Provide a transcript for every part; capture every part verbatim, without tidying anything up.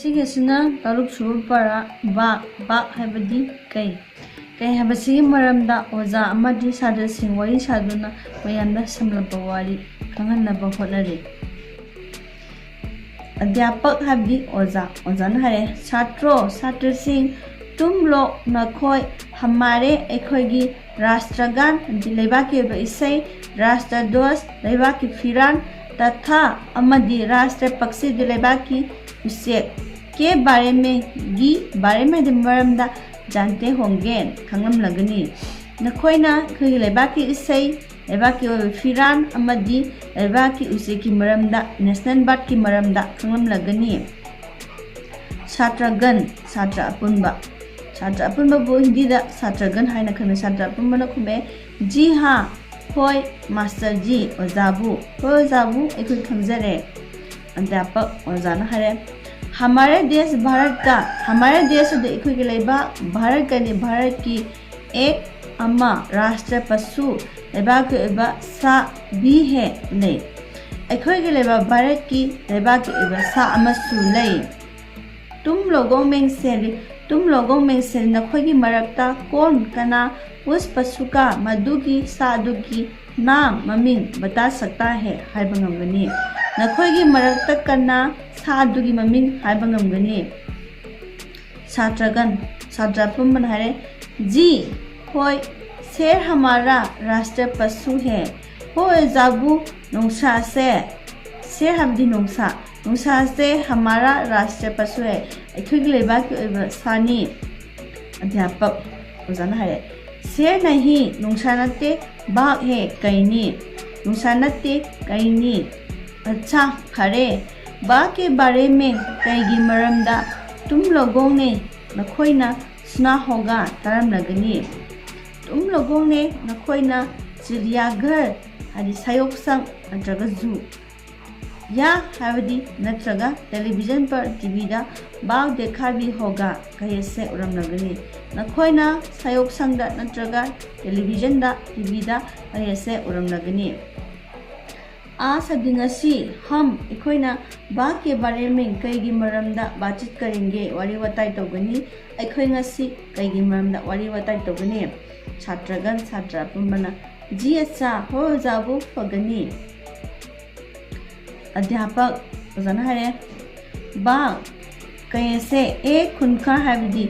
ꯁꯤꯒꯤꯁꯤꯅ ꯇꯔꯨꯛ ꯁꯨꯕ ꯄꯔꯥ, ꯕꯥꯛ꯫ ꯕꯥꯛ ꯍꯥꯏꯕꯗꯤ ꯀꯩ? ꯀꯩ ꯍꯥꯏꯕꯁꯤꯒꯤ ꯃꯔꯝꯗ ꯑꯣꯖꯥ ꯑꯃꯗꯤ ꯁꯥꯇ꯭ꯔꯁꯤꯡ ꯋꯥꯔꯤ ꯁꯥꯗꯨꯅ ꯃꯌꯥꯝꯗ ꯁꯝꯂꯞꯄ ꯋꯥꯔꯤ ꯈꯪꯍꯟꯅꯕ ꯍꯣꯠꯅꯔꯤ꯫ ꯑꯙ꯭ꯌꯥꯄꯛ ꯍꯥꯏꯕꯗꯤ ꯑꯣꯖꯥ꯫ ꯑꯣꯖꯥꯅ ꯍꯥꯏꯔꯦ, ꯁꯥꯇ꯭ꯔꯣ, ꯁꯥꯇ꯭ꯔꯁꯤꯡ, ꯇꯨꯝꯂꯣ ꯅꯈꯣꯏ, ꯍꯃꯥꯔꯦ ꯑꯩꯈꯣꯏꯒꯤ ꯔꯥꯁꯇ꯭ꯔꯒꯥꯟ ꯍꯥꯏꯕꯗꯤ ꯂꯩꯕꯥꯛꯀꯤ ꯑꯣꯏꯕ ꯏꯁꯩ, ꯔꯥꯁꯇ꯭ꯔ ꯗ꯭ꯋꯖ ꯂꯩꯕꯥꯛꯀꯤ ꯐꯤꯔꯥꯟ, ꯇꯊꯥ ꯑꯃꯗꯤ ꯔꯥꯁꯇ꯭ꯔ ꯄꯛꯁꯤꯗꯤ ꯂꯩꯕꯥꯛꯀꯤ ꯎꯆꯦꯛ, ꯀꯦ ꯕꯥꯔꯦ ꯃꯦ ꯒꯤ ꯕꯥꯔꯦ ꯃꯦ ꯍꯥꯏꯗꯤ ꯃꯔꯝꯗ ꯖꯥꯟꯇꯦ ꯍꯣꯡꯒꯦ ꯈꯪꯂꯝꯂꯒꯅꯤ꯫ ꯅꯈꯣꯏꯅ ꯑꯩꯈꯣꯏꯒꯤ ꯂꯩꯕꯥꯛꯀꯤ ꯏꯁꯩ, ꯂꯩꯕꯥꯛꯀꯤ ꯑꯣꯏꯕ ꯐꯤꯔꯥꯟ ꯑꯃꯗꯤ ꯂꯩꯕꯥꯛꯀꯤ ꯎꯆꯦꯛꯀꯤ ꯃꯔꯝꯗ, ꯅꯦꯁꯅꯦꯜ ꯕꯥꯔꯗꯀꯤ ꯃꯔꯝꯗ ꯈꯪꯂꯝꯂꯒꯅꯤ꯫ ꯁꯥꯇ꯭ꯔꯒꯟ, ꯁꯥꯇ꯭ꯔ ꯑꯄꯨꯟꯕ꯫ ꯁꯥꯇ꯭ꯔ ꯑꯄꯨꯟꯕꯕꯨ ꯍꯤꯟꯗꯤꯗ ꯁꯥꯇ꯭ꯔꯒꯟ ꯍꯥꯏꯅ ꯈꯪꯅꯩ꯫ ꯁꯥꯇ꯭ꯔ ꯑꯄꯨꯟꯕꯅ ꯈꯨꯝꯃꯦ, ꯖꯤ ꯍꯥ, ꯍꯣꯏ ꯃꯥꯁꯇꯔ ꯖꯤ, ꯑꯣꯖꯥꯕꯨ, ꯍꯣꯏ ꯑꯣꯖꯥꯕꯨ, ꯑꯩꯈꯣꯏ ꯈꯪꯖꯔꯦ꯫ ꯑꯙ꯭ꯌꯥꯄꯛ ꯑꯣꯖꯥꯅ ꯍꯥꯏꯔꯦ, ꯍꯃꯥꯔꯦ ꯗꯦꯁ ꯚꯥꯔꯠ ꯀꯥ, ꯍꯃꯥꯔꯦ ꯗꯦꯁ ꯑꯗꯨ ꯑꯩꯈꯣꯏꯒꯤ ꯂꯩꯕꯥꯛ, ꯚꯥꯔꯠ ꯀꯅꯤ, ꯚꯥꯔꯠꯀꯤ ꯑꯦꯛ ꯑꯃ, ꯔꯥꯁꯇ꯭ꯔ ꯄꯁꯨ, ꯂꯩꯕꯥꯛꯀꯤ ꯑꯣꯏꯕ ꯁꯥ, ꯚꯤ ꯍꯦ, ꯂꯩ꯫ ꯑꯩꯈꯣꯏꯒꯤ ꯂꯩꯕꯥꯛ ꯚꯥꯔꯠꯀꯤ ꯂꯩꯕꯥꯛꯀꯤ ꯑꯣꯏꯕ ꯁꯥ ꯑꯃꯁꯨ ꯂꯩ꯫ ꯇꯨꯝ ꯂꯣꯒꯣꯡ ꯃꯦꯡꯁꯦꯟ, ꯇꯨꯝ ꯂꯣꯒꯣꯡ ꯃꯦꯡꯁꯦꯟ, ꯅꯈꯣꯏꯒꯤ ꯃꯔꯛꯇ ꯀꯣꯟ ꯀꯅꯥ ꯎꯁ ꯄꯁꯨ ꯀꯥ, ꯃꯗꯨꯒꯤ ꯁꯥ ꯑꯗꯨꯒꯤ ꯅꯥꯝ ꯃꯃꯤꯡ ꯕꯇꯥ ꯁꯛꯇꯥ ꯍꯦ ꯍꯥꯏꯕ ꯉꯝꯒꯅꯤ꯫ ꯅꯈꯣꯏꯒꯤ ꯃꯔꯛꯇ ꯀꯅꯥ ꯁꯥ ꯑꯗꯨꯒꯤ ꯃꯃꯤꯡ ꯍꯥꯏꯕ ꯉꯝꯒꯅꯤ꯫ ꯁꯥꯇ꯭ꯔꯒꯟ, ꯁꯥꯇ꯭ꯔ ꯑꯄꯨꯟꯕꯅ ꯍꯥꯏꯔꯦ, ꯖꯤ, ꯍꯣꯏ, ꯁꯦꯔ ꯍꯃꯥꯔꯥ ꯔꯥꯁꯇ꯭ꯔ ꯄꯁꯨ ꯍꯦ꯫ ꯍꯣꯏ ꯑꯣꯖꯥꯕꯨ, ꯅꯣꯡꯁꯥꯁꯦ, ꯁꯦꯔ ꯍꯥꯏꯕꯗꯤ ꯅꯣꯡꯁꯥ, ꯅꯣꯡꯁꯥꯁꯦ ꯍꯃꯥꯔꯥ ꯔꯥꯁꯇ꯭ꯔ ꯄꯁꯨ ꯍꯦ, ꯑꯩꯈꯣꯏꯒꯤ ꯂꯩꯕꯥꯛꯀꯤ ꯑꯣꯏꯕ ꯁꯥꯅꯤ꯫ ꯑꯙ꯭ꯌꯥꯄꯛ ꯑꯣꯖꯥꯅ ꯍꯥꯏꯔꯦ, ꯁꯦꯔ ꯅꯍꯤ, ꯅꯣꯡꯁꯥ ꯅꯠꯇꯦ, ꯕꯥꯒ ꯍꯦ, ꯀꯩꯅꯤ꯫ ꯅꯣꯡꯁꯥ ꯅꯠꯇꯦ, ꯀꯩꯅꯤ꯫ ꯑꯠꯁꯥ, ꯐꯔꯦ꯫ ꯕꯥꯒ ꯀꯦ ꯕꯥꯔꯦ ꯃꯦ, ꯀꯩꯒꯤ ꯃꯔꯝꯗ, ꯇꯨꯝ ꯂꯣꯒꯣꯡ ꯅꯦ, ꯅꯈꯣꯏꯅ, ꯁꯨꯅꯥ ꯍꯣꯒꯥ, ꯇꯥꯔꯝꯂꯒꯅꯤ꯫ ꯇꯨꯝ ꯂꯣꯒꯣꯡ ꯅꯦ, ꯅꯈꯣꯏꯅ ꯆꯤꯔꯤꯌꯥꯘꯔ ꯍꯥꯏꯗꯤ ꯁꯥꯌꯣꯛꯁꯪ ꯅꯠꯇ꯭ꯔꯒ ꯖꯨ, ꯌꯥ ꯍꯥꯏꯕꯗꯤ ꯅꯠꯇ꯭ꯔꯒ ꯇꯦꯂꯤꯚꯤꯖꯟ ꯄꯔ, ꯇꯤꯚꯤꯗ, ꯕꯥꯒ ꯗꯦꯈꯥ ꯚꯤ ꯍꯣꯒꯥ, ꯀꯍꯦꯁꯦ ꯎꯔꯝꯂꯒꯅꯤ꯫ ꯅꯈꯣꯏꯅ ꯁꯥꯌꯣꯛꯁꯪꯗ ꯅꯠꯇ꯭ꯔꯒ ꯇꯦꯂꯤꯚꯤꯖꯟꯗ, ꯇꯤꯚꯤꯗ, ꯀꯍꯦꯁꯦ ꯎꯔꯝꯂꯒꯅꯤ꯫ आज हम ꯉꯁꯤ हम ꯑꯩꯈꯣꯏꯅ बाग के बारे में ꯀꯩꯒꯤ ꯃꯔꯝꯗ बातचीत करेंगे, ꯋꯥꯔꯤ ꯋꯥꯇꯥꯏ ꯇꯧꯒꯅꯤ꯫ ꯑꯩꯈꯣꯏ ꯉꯁꯤ ꯀꯩꯒꯤ ꯃꯔꯝꯗ ꯋꯥꯔꯤ ꯋꯥꯇꯥꯏ ꯇꯧꯒꯅꯤ꯫ छात्रगण, ꯁꯥꯇ꯭ꯔ ꯑꯄꯨꯟꯕꯅ, जी अच्छा, ꯍꯣꯏ ꯑꯣꯖꯥꯕꯨ, ꯐꯒꯅꯤ꯫ ꯑꯙ꯭ꯌꯥꯄꯛ ꯑꯣꯖꯥꯅ ꯍꯥꯏꯔꯦ, बाग ꯀꯩ ꯑꯁꯦ एक खूंखार ꯍꯥꯏꯕꯗꯤ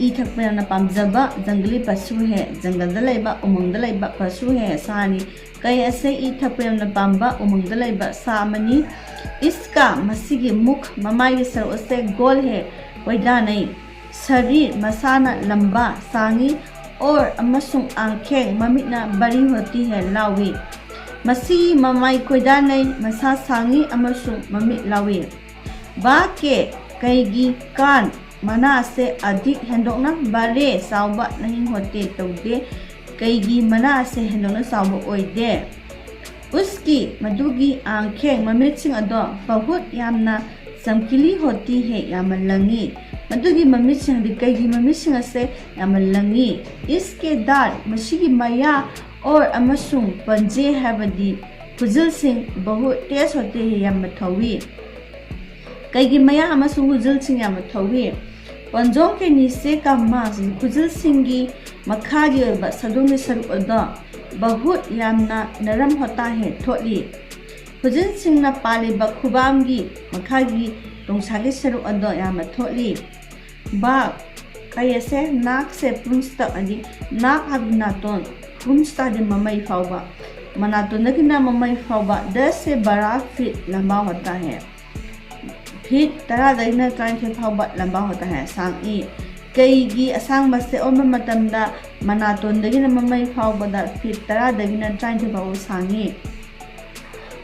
ꯏ ꯊꯛꯄ ꯌꯥꯝꯅ ꯄꯥꯝꯖꯕ जंगली पशु है, ꯖꯪꯒꯜꯗ ꯂꯩꯕ, ꯎꯃꯪꯗ ꯂꯩꯕ पशु है, ꯁꯥꯅꯤ꯫ ꯀꯩ ꯑꯁꯦ ꯏ ꯊꯛꯄ ꯌꯥꯝꯅ ꯄꯥꯝꯕ ꯎꯃꯪꯗ ꯂꯩꯕ ꯁꯥ ꯑꯃꯅꯤ꯫ इसका ꯃꯁꯤꯒꯤ मुख ꯃꯃꯥꯏꯒꯤ ꯁꯔꯨꯛ ꯑꯁꯦ गोल है, ꯀꯣꯏꯗꯥꯅꯩ꯫ शरीर ꯃꯁꯥꯅ लंबा ꯁꯥꯡꯉꯤ, और ꯑꯃꯁꯨꯡ आंखें ꯃꯃꯤꯠꯅ बड़ी होती है ꯂꯥꯎꯏ꯫ ꯃꯁꯤꯒꯤ ꯃꯃꯥꯏ ꯀꯣꯏꯗꯥꯅꯩ, ꯃꯁꯥ ꯁꯥꯡꯉꯤ ꯑꯃꯁꯨꯡ ꯃꯃꯤꯠ ꯂꯥꯎꯏ꯫ बाग के ꯀꯩꯒꯤ कान ꯃꯅꯥ ꯑꯁꯦ अधिक ꯍꯦꯟꯗꯣꯛꯅ बड़े ꯆꯥꯎꯕ नहीं होते ꯇꯧꯗꯦ꯫ ꯀꯩꯒꯤ ꯃꯅꯥ ꯑꯁꯦ ꯍꯦꯟꯗꯣꯛꯅ ꯆꯥꯎꯕ ꯑꯣꯏꯗꯦ꯫ उसकी ꯃꯗꯨꯒꯤ आंखें ꯃꯃꯤꯠꯁꯤꯡ ꯑꯗꯣ बहुत ꯌꯥꯝꯅ चमकीली होती है ꯌꯥꯝꯅ ꯂꯪꯉꯤ꯫ ꯃꯗꯨꯒꯤ ꯃꯃꯤꯠꯁꯤꯡ ꯍꯥꯏꯗꯤ ꯀꯩꯒꯤ ꯃꯃꯤꯠꯁꯤꯡ ꯑꯁꯦ ꯌꯥꯝꯅ ꯂꯪꯉꯤ꯫ इसके दांत ꯃꯁꯤꯒꯤ ꯃꯌꯥ और ꯑꯃꯁꯨꯡ पंजे ꯍꯥꯏꯕꯗꯤ ꯈꯨꯖꯤꯜꯁꯤꯡ बहुत तेज होते हैं ꯌꯥꯝꯅ ꯊꯧꯏ꯫ ꯀꯩꯒꯤ ꯃꯌꯥ ꯑꯃꯁꯨꯡ ꯈꯨꯖꯤꯜꯁꯤꯡ ꯌꯥꯝꯅ ꯊꯧꯏ꯫ पंजों के नीचे का मांस ꯈꯨꯖꯤꯜꯁꯤꯡꯒꯤ ꯃꯈꯥꯒꯤ ꯑꯣꯏꯕ ꯁꯥꯗꯣꯡꯒꯤ ꯁꯔꯨꯛ ꯑꯗꯣ बहुत ꯌꯥꯝꯅ नरम होता है ꯊꯣꯠꯂꯤ꯫ ꯈꯨꯖꯤꯜꯁꯤꯡꯅ ꯄꯥꯜꯂꯤꯕ ꯈꯨꯕꯥꯝꯒꯤ ꯃꯈꯥꯒꯤ ꯇꯣꯡꯁꯥꯒꯤ ꯁꯔꯨꯛ ꯑꯗꯣ ꯌꯥꯝꯅ ꯊꯣꯠꯂꯤ꯫ बाग ꯀꯩ ꯑꯁꯦ नाक से पूंछ तक ꯍꯥꯏꯗꯤ नाक ꯍꯥꯏꯕꯗꯤ ꯅꯥꯇꯣꯟ, पूंछ तक ꯍꯥꯏꯗꯤ ꯃꯃꯩ ꯐꯥꯎꯕ, ꯃꯅꯥꯇꯣꯟꯗꯒꯤꯅ ꯃꯃꯩ ꯐꯥꯎꯕ दस से बारह फीट लंबा होता है꯫ ꯐꯤꯠ ꯇꯔꯥꯗꯒꯤꯅ ꯇꯔꯥꯅꯤꯊꯣꯏ ꯐꯥꯎꯕ लंबा होता है ꯁꯥꯡꯏ꯫ ꯀꯩꯒꯤ ꯑꯁꯥꯡꯕꯁꯦ ꯑꯣꯟꯕ ꯃꯇꯝꯗ ꯃꯅꯥꯇꯣꯟꯗꯒꯤꯅ ꯃꯃꯩ ꯐꯥꯎꯕꯗ ꯐꯤꯠ ꯇꯔꯥꯗꯒꯤꯅ ꯇꯔꯥꯅꯤꯊꯣꯏ ꯐꯥꯎꯕ ꯁꯥꯡꯏ꯫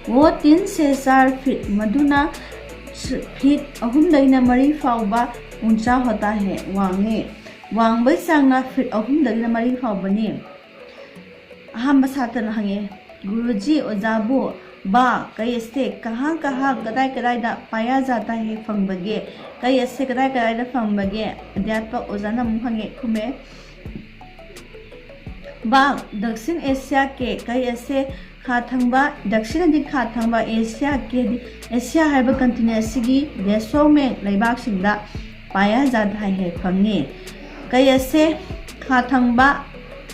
वो तीन से चार फीट ꯃꯗꯨꯅ ꯐꯤꯠ ꯑꯍꯨꯝꯗꯒꯤꯅ ꯃꯔꯤ ꯐꯥꯎꯕ ऊंचा होता है ꯋꯥꯡꯉꯤ꯫ ꯋꯥꯡꯕꯒꯤ ꯆꯥꯡꯅ ꯐꯤꯠ ꯑꯍꯨꯝꯗꯒꯤꯅ ꯃꯔꯤ ꯐꯥꯎꯕꯅꯤ꯫ ꯑꯍꯥꯟꯕ ꯁꯥꯇ꯭ꯔꯅ ꯍꯪꯉꯦ, गुरुजी ꯑꯣꯖꯥꯕꯨ, बाग ꯀꯩ ꯑꯁꯦ कहाँ कहाँ ꯀꯗꯥꯏ ꯀꯗꯥꯏꯗ पाया जाता है ꯐꯪꯕꯒꯦ? ꯀꯩ ꯑꯁꯦ ꯀꯗꯥꯏ ꯀꯗꯥꯏꯗ ꯐꯪꯕꯒꯦ? ꯑꯙ꯭ꯌꯥꯄꯛ ꯑꯣꯖꯥꯅ ꯑꯃꯨꯛ ꯍꯪꯉꯦ, ꯈꯨꯝꯃꯦ, बाग दक्षिण एशिया के ꯀꯩ ꯑꯁꯦ ꯈꯥ ꯊꯪꯕ, ꯗꯛꯁꯤꯅꯗꯤ ꯈꯥ ꯊꯪꯕ ꯑꯦꯁꯤꯌꯥꯒꯤ, ꯍꯥꯏꯗꯤ ꯑꯦꯁꯤꯌꯥ ꯍꯥꯏꯕ ꯀꯟꯇꯤꯅꯦꯟ ꯑꯁꯤꯒꯤ ꯗꯦꯁꯣꯃꯦ ꯂꯩꯕꯥꯛꯁꯤꯡꯗ ꯄꯥꯌꯥ ꯖꯥꯗꯥ ꯍꯦ ꯐꯪꯉꯤ꯫ ꯀꯩ ꯑꯁꯦ ꯈꯥ ꯊꯪꯕ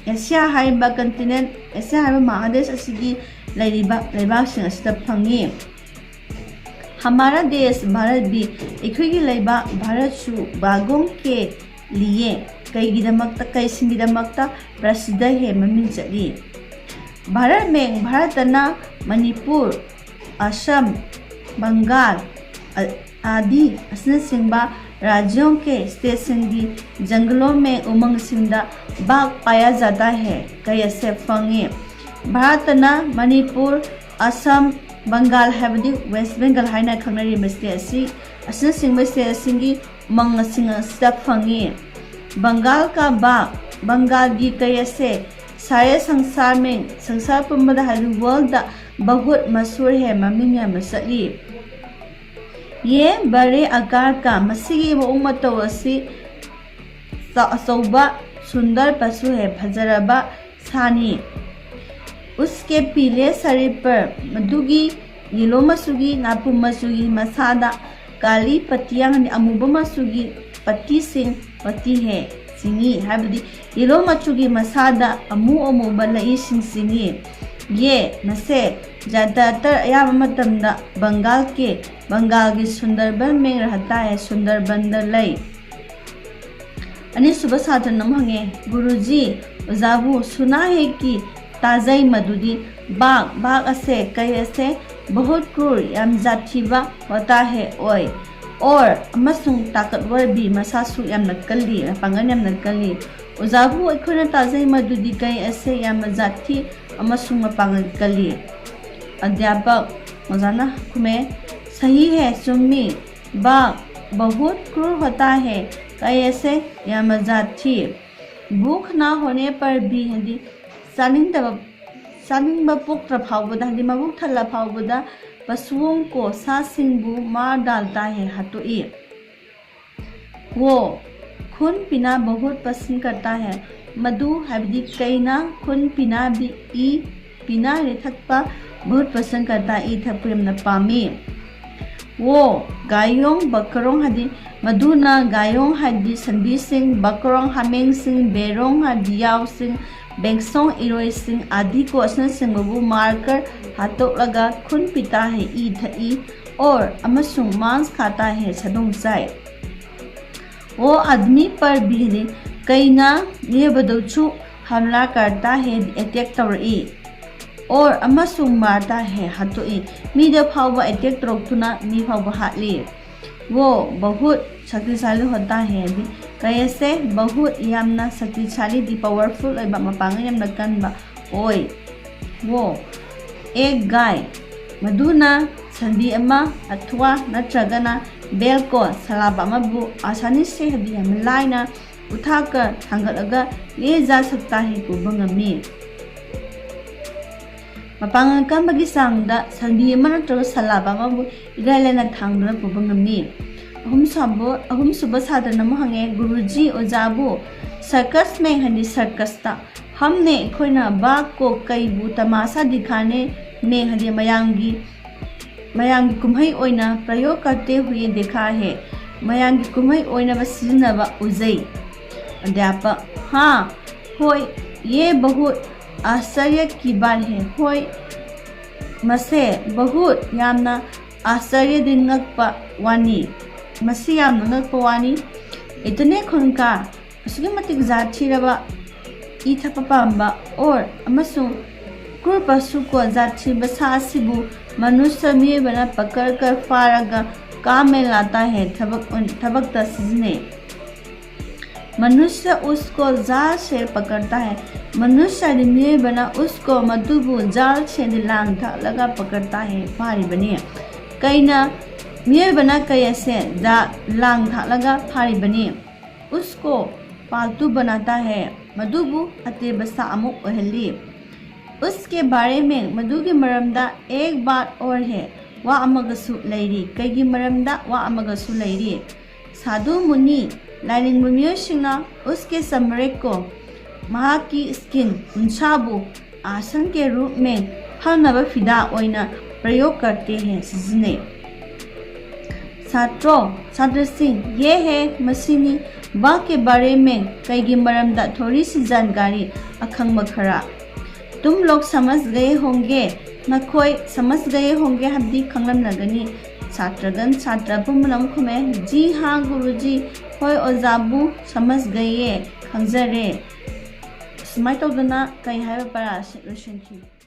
ꯑꯦꯁꯤꯌꯥ ꯍꯥꯏꯕ ꯀꯟꯇꯤꯅꯦꯟ, ꯑꯦꯁꯤꯌꯥ ꯍꯥꯏꯕ ꯃꯍꯥꯗꯦꯁ ꯑꯁꯤꯒꯤ ꯂꯩꯔꯤꯕ ꯂꯩꯕꯥꯛꯁꯤꯡ ꯑꯁꯤꯗ ꯐꯪꯉꯤ꯫ ꯍꯃꯥꯔꯥ ꯗꯦꯁ ꯚꯥꯔꯠ ꯚꯤ, ꯑꯩꯈꯣꯏꯒꯤ ꯂꯩꯕꯥꯛ ꯚꯥꯔꯠꯁꯨ ꯕꯥꯒꯣꯡ ꯀꯦ ꯂꯤꯌꯦ, ꯀꯩꯒꯤꯗꯃꯛꯇ, ꯀꯩꯁꯤꯡꯒꯤꯗꯃꯛꯇ ꯄ꯭ꯔꯁꯤꯗ ꯍꯦ ꯃꯃꯤꯡ ꯆꯠꯂꯤ? ꯚꯥꯔꯠ ꯃꯦꯡ, ꯚꯥꯔꯠꯇꯅ ꯃꯅꯤꯄꯨꯔ, ꯑꯁꯥꯝ, ꯕꯪꯒꯥꯜ, ꯑ-, ꯑꯥꯗꯤ ꯑꯁꯤꯅꯆꯤꯡꯕ ꯔꯥꯖ꯭ꯌꯣꯡ ꯀꯦ ꯁ꯭ꯇꯦꯠꯁꯤꯡꯒꯤ ꯖꯪꯒꯂꯣ ꯃꯦꯡ ꯎꯃꯪꯁꯤꯡꯗ ꯕꯥꯒ ꯄꯥꯌꯥ ꯖꯥꯗꯥ ꯍꯦ, ꯀꯩ ꯑꯁꯦ ꯐꯪꯉꯤ꯫ ꯚꯥꯔꯠꯇꯅ ꯃꯅꯤꯄꯨꯔ, ꯑꯁꯥꯝ, ꯕꯪꯒꯥꯜ ꯍꯥꯏꯕꯗꯤ ꯋꯦꯁ ꯕꯦꯡꯒꯜ ꯍꯥꯏꯅ ꯈꯪꯅꯔꯤꯕ ꯁ꯭ꯇꯦꯠ ꯑꯁꯤ, ꯑꯁꯤꯅꯆꯤꯡꯕ ꯁ꯭ꯇꯦꯠꯁꯤꯡꯒꯤ ꯎꯃꯪꯁꯤꯡ ꯑꯁꯤꯗ ꯐꯪꯉꯤ꯫ ꯕꯪꯒꯥꯜ ꯀꯥ ꯕꯥꯒ, ꯕꯪꯒꯥꯜꯒꯤ ꯀꯩ ꯑꯁꯦ ꯁꯥꯔꯦ ꯁꯪꯁꯥꯔ ꯃꯦꯡ, ꯁꯪꯁꯥꯔ ꯄꯨꯝꯕꯗ ꯍꯥꯏꯗꯤ ꯋꯥꯔꯜꯗ ꯕꯍꯨꯠ ꯃꯁꯍꯨꯔ ꯍꯦ, ꯃꯃꯤꯡ ꯌꯥꯝꯅ ꯆꯠꯂꯤ꯫ ꯌꯦ ꯕꯔꯦ ꯑꯀꯥꯔ ꯀꯥ, ꯃꯁꯤꯒꯤ ꯃꯑꯣꯡ ꯃꯇꯧ ꯑꯁꯤ ꯆ-, ꯑꯆꯧꯕ ꯁꯨꯟꯗꯔ ꯄꯁꯨ ꯍꯦ, ꯐꯖꯔꯕ ꯁꯥꯅꯤ꯫ ꯎꯁꯀꯦ ꯄꯤꯂꯦ ꯁꯔꯤꯔ ꯄꯔ, ꯃꯗꯨꯒꯤ ꯌꯦꯂꯣ ꯃꯆꯨꯒꯤ, ꯅꯥꯄꯨꯝ ꯃꯆꯨꯒꯤ ꯃꯁꯥꯗ ꯀꯥꯂꯤ ꯄꯇꯤꯌꯥꯡ, ꯑꯃꯨꯕ ꯃꯆꯨꯒꯤ ꯄꯇꯤꯁꯤꯡ, ꯄꯇꯤ ꯍꯦ, ꯆꯤꯡꯏ, ꯍꯥꯏꯕꯗꯤ ꯌꯦꯂꯣ ꯃꯆꯨꯒꯤ ꯃꯁꯥꯗ ꯑꯃꯨ ꯑꯃꯨꯕ ꯂꯩꯁꯤꯡ ꯆꯤꯡꯏ꯫ ꯌꯦ, ꯃꯁꯦ ꯖ꯭ꯌꯥꯗꯥꯇꯔ, ꯑꯌꯥꯝꯕ ꯃꯇꯝꯗ ꯕꯪꯒꯥꯜ ꯀꯦ, ꯕꯪꯒꯥꯜꯒꯤ ꯁꯨꯟꯗꯔꯕꯟ ꯃꯦꯡ ꯔꯍꯇꯥ ꯍꯦ, ꯁꯨꯟꯗꯔꯕꯟꯗ ꯂꯩ꯫ ꯑꯅꯤꯁꯨꯕ ꯁꯥꯇ꯭ꯔꯅ ꯑꯃꯨꯛ ꯍꯪꯉꯦ, "ꯒꯨꯔꯨꯖꯤ, ꯑꯣꯖꯥꯕꯨ, ꯁꯨꯅꯥ ꯍꯦ ꯀꯤ ꯇꯥꯖꯩ ꯃꯗꯨꯗꯤ ꯕꯥꯒ, ꯕꯥꯒ ꯑꯁꯦ ꯀꯩ ꯑꯁꯦ ꯕꯍꯨꯠ ꯀ꯭ꯔꯨꯔ, ꯌꯥꯝ ꯖꯥꯊꯤꯕ ꯍꯣꯇꯥ ꯍꯦ ꯑꯣꯏ, ꯑꯣꯔ ꯑꯃꯁꯨꯡ ꯇꯥꯀꯠꯋꯔ ꯚꯤ, ꯃꯁꯥꯁꯨ ꯌꯥꯝꯅ ꯀꯜꯂꯤ, ꯃꯄꯥꯡꯒꯜ ꯌꯥꯝꯅ ꯀꯜꯂꯤ꯫ ꯑꯣꯖꯥꯕꯨ, ꯑꯩꯈꯣꯏꯅ ꯇꯥꯖꯩ ꯃꯗꯨꯗꯤ ꯀꯩ ꯑꯁꯦ ꯌꯥꯝꯅ ꯖꯥꯊꯤ ꯑꯃꯁꯨꯡ ꯃꯄꯥꯡꯒꯜ ꯀꯜꯂꯤ꯫" ꯑꯙ꯭ꯌꯥꯄꯛ, ꯑꯣꯖꯥꯅ ꯈꯨꯝꯃꯦ, "ꯁꯍꯤ ꯍꯦ, ꯆꯨꯝꯃꯤ꯫ ꯕꯥꯒ ꯕꯍꯨꯠ ꯀ꯭ꯔꯨꯔ ꯍꯣꯇꯥ ꯍꯦ, ꯀꯩ ꯑꯁꯦ ꯌꯥꯝꯅ ꯖꯥꯊꯤ꯫" ꯚꯨꯈ ꯅꯥ ꯍꯣꯅꯦ ꯄꯔ ꯚꯤ, ꯍꯥꯏꯗꯤ ꯆꯥꯅꯤꯡꯗꯕ, ꯆꯥꯅꯤꯡꯕ ꯄꯣꯛꯇ꯭ꯔ ꯐꯥꯎꯕꯗ, ꯍꯥꯏꯗꯤ ꯃꯕꯨꯛ ꯊꯜꯂ ꯐꯥꯎꯕꯗ ꯄꯁꯨꯑꯣꯡ ꯀꯣ, ꯁꯥꯁꯤꯡꯕꯨ ꯃꯥꯔ ꯗꯥꯜꯇꯥ ꯍꯦ, ꯍꯥꯠꯇꯣꯛꯏ꯫ ꯋꯣ ꯈꯨꯟ ꯄꯤꯅꯥ ꯕꯍꯨꯠ ꯄꯁꯟ ꯀꯔꯇꯥ ꯍꯦ, ꯃꯗꯨ ꯍꯥꯏꯕꯗꯤ ꯀꯩꯅ ꯈꯨꯟ ꯄꯤꯅꯥ ꯚꯤ, ꯏ, पीना ꯊꯛꯄ बहुत पसंद करता है, ꯏ ꯊꯛꯄ ꯌꯥꯝꯅ ꯄꯥꯝꯃꯤ꯫ वो गायों बकरों ꯍꯥꯏꯗꯤ ꯃꯗꯨꯅ गायों ꯍꯥꯏꯗꯤ ꯁꯟꯕꯤꯁꯤꯡ, बकरों ꯍꯥꯃꯦꯡꯁꯤꯡ, भेड़ों ꯍꯥꯏꯗꯤ ꯌꯥꯎꯁꯤꯡ, भैंसों ꯏꯔꯣꯏꯁꯤꯡ, आदि को ꯑꯁꯤꯅꯆꯤꯡꯕꯕꯨ मारकर ꯍꯥꯠꯇꯣꯛꯂꯒ खून पीता है ꯏ ꯊꯛꯏ, और ꯑꯃꯁꯨꯡ मांस खाता है ꯁꯥꯗꯣꯡ ꯆꯥꯏ꯫ वो आदमी पर भी ꯀꯩꯅ ꯃꯤꯑꯣꯏꯕꯗꯁꯨ हमला करता है ꯑꯦꯇꯦꯛ ꯇꯧꯔꯛꯏ, और ꯑꯃꯁꯨꯡ मारता है ꯍꯥꯠꯇꯣꯛꯏ꯫ ꯃꯤꯗ ꯐꯥꯎꯕ ꯑꯦꯇꯦꯛ ꯇꯧꯔꯛꯇꯨꯅ ꯃꯤ ꯐꯥꯎꯕ ꯍꯥꯠꯂꯤ꯫ वो बहुत शक्तिशाली होता है ꯍꯥꯏꯗꯤ ꯀꯩ ꯑꯁꯦ बहुत ꯌꯥꯝꯅ शक्तिशाली ꯗꯤ ꯄꯥꯋꯔꯐꯨꯜ ꯑꯣꯏꯕ ꯃꯄꯥꯡꯒꯜ ꯌꯥꯝꯅ ꯀꯟꯕ ꯑꯣꯏ꯫ वो एक गाय ꯃꯗꯨꯅ ꯁꯟꯕꯤ ꯑꯃ अथवा ꯅꯠꯇ꯭ꯔꯒꯅ बैल को ꯁꯂꯥꯕ ꯑꯃꯕꯨ आसानी से ꯍꯥꯏꯗꯤ ꯌꯥꯝꯅ ꯂꯥꯏꯅ उठाकर ꯊꯥꯡꯒꯠꯂꯒ ले जा सकता है ꯄꯨꯕ ꯉꯝꯃꯤ꯫ ꯃꯄꯥꯡꯒꯜ ꯀꯟꯕꯒꯤ ꯆꯥꯡꯗ ꯁꯟꯕꯤ ꯑꯃ ꯅꯠꯇ꯭ꯔꯒ ꯁꯂꯥꯕ ꯑꯃꯕꯨ ꯏꯔꯥꯏ ꯂꯥꯏꯅ ꯊꯥꯡꯗꯨꯅ ꯄꯨꯕ ꯉꯝꯃꯤ꯫ ꯑꯍꯨꯝꯁꯨꯕ ꯑꯍꯨꯝꯁꯨꯕ ꯁꯥꯇ꯭ꯔꯅ ꯑꯃꯨꯛ ꯍꯪꯉꯦ, गुरुजी ꯑꯣꯖꯥꯕꯨ, सर्कस में ꯍꯥꯏꯗꯤ ꯁꯔꯀꯁꯇ, हमने ꯑꯩꯈꯣꯏꯅ बाघ को ꯀꯩꯕꯨ तमाशा दिखाने में ꯍꯥꯏꯗꯤ ꯃꯌꯥꯝꯒꯤ ꯃꯌꯥꯝꯒꯤ ꯀꯨꯝꯍꯩ ꯑꯣꯏꯅ प्रयोग करते हुए देखा है ꯃꯌꯥꯝꯒꯤ ꯀꯨꯝꯍꯩ ꯑꯣꯏꯅꯕ ꯁꯤꯖꯤꯟꯅꯕ ꯎꯖꯩ꯫ अध्यापक, हाँ, ꯍꯣꯏ, ये बहुत आश्चर्य की बात है ꯍꯣꯏ, ꯃꯁꯦ बहुत ꯌꯥꯝꯅ आश्चर्य ꯗꯤ ꯉꯛꯄ ꯋꯥꯅꯤ꯫ ꯃꯁꯤ ꯌꯥꯝꯅ ꯉꯛꯄ ꯋꯥꯅꯤ꯫ इतने खूंखार ꯑꯁꯨꯛꯀꯤ ꯃꯇꯤꯛ ꯖꯥꯠ ꯊꯤꯔꯕ ꯏ ꯊꯛꯄ ꯄꯥꯝꯕ और ꯑꯃꯁꯨꯡ क्रूर पशु को ꯖꯥꯠ ꯊꯤꯕ ꯁꯥ ꯑꯁꯤꯕꯨ मनुष्य ꯃꯤꯑꯣꯏꯕꯅ पकड़कर ꯐꯥꯔꯒ काम में लाता है ꯊꯕꯛ ꯑꯣꯏꯅ ꯊꯕꯛꯇ ꯁꯤꯖꯤꯟꯅꯩ꯫ मनुष्य उसको जाल से पकड़ता है ꯃꯅꯨꯁ꯭ꯌ ꯍꯥꯏꯗꯤ ꯃꯤꯑꯣꯏꯕꯅ उसको ꯃꯗꯨꯕꯨ जाल से ꯍꯥꯏꯗꯤ ꯂꯥꯡ ꯊꯥꯛꯂꯒ पकड़ता है ꯐꯥꯔꯤꯕꯅꯤ꯫ ꯀꯩꯅ ꯃꯤꯑꯣꯏꯕꯅ ꯀꯩ ꯑꯁꯦ ꯖꯥ ꯂꯥꯡ ꯊꯥꯛꯂꯒ ꯐꯥꯔꯤꯕꯅꯤ꯫ उसको पालतू बनाता है ꯃꯗꯨꯕꯨ ꯑꯇꯦꯕ ꯁꯥ ꯑꯃ ꯑꯣꯏꯍꯜꯂꯤ꯫ उसके बारे में ꯃꯗꯨꯒꯤ ꯃꯔꯝꯗ एक बात और है ꯋꯥ ꯑꯃꯒꯁꯨ ꯂꯩꯔꯤ꯫ ꯀꯩꯒꯤ ꯃꯔꯝꯗ ꯋꯥ ꯑꯃꯒꯁꯨ ꯂꯩꯔꯤ꯫ साधु मुनि ꯂꯥꯏꯅꯤꯡꯕ ꯃꯤꯑꯣꯏꯁꯤꯡꯅ उसके चमड़े को ꯃꯍꯥꯛꯀꯤ ꯁ꯭ꯀꯤꯟ ꯎꯟꯁꯥꯕꯨ आसन के रूप में ꯐꯅꯕ ꯐꯤꯗꯥ ꯑꯣꯏꯅ प्रयोग करते हैं ꯁꯤꯖꯤꯟꯅꯩ꯫ छात्रों, छात्रꯁꯤꯡ, ये है ꯃꯁꯤꯅꯤ, वह के बारे में ꯀꯩꯒꯤ ꯃꯔꯝꯗ थोड़ी सी जानकारी ꯑꯈꯪꯕ ꯈꯔ। तुम लोग समझ गए होंगे ꯅꯈꯣꯏ समझ गए होंगे ꯍꯥꯏꯕꯗꯤ ꯈꯪꯂꯝꯂꯒꯅꯤ꯫ छात्रगण छात्र ꯄꯨꯝꯅꯃꯛ ꯈꯨꯝꯃꯦ꯫ जी हाँ गुरुजी ꯍꯣꯏ ꯑꯣꯖꯥꯕꯨ समझ गए ꯈꯪꯖꯔꯦ꯫ ꯁꯨꯃꯥꯏꯅ ꯇꯧꯗꯅ ꯀꯩ ꯍꯥꯏꯕ ꯄꯔꯥ ꯑꯁꯤ ꯂꯣꯏꯁꯤꯟꯈꯤ꯫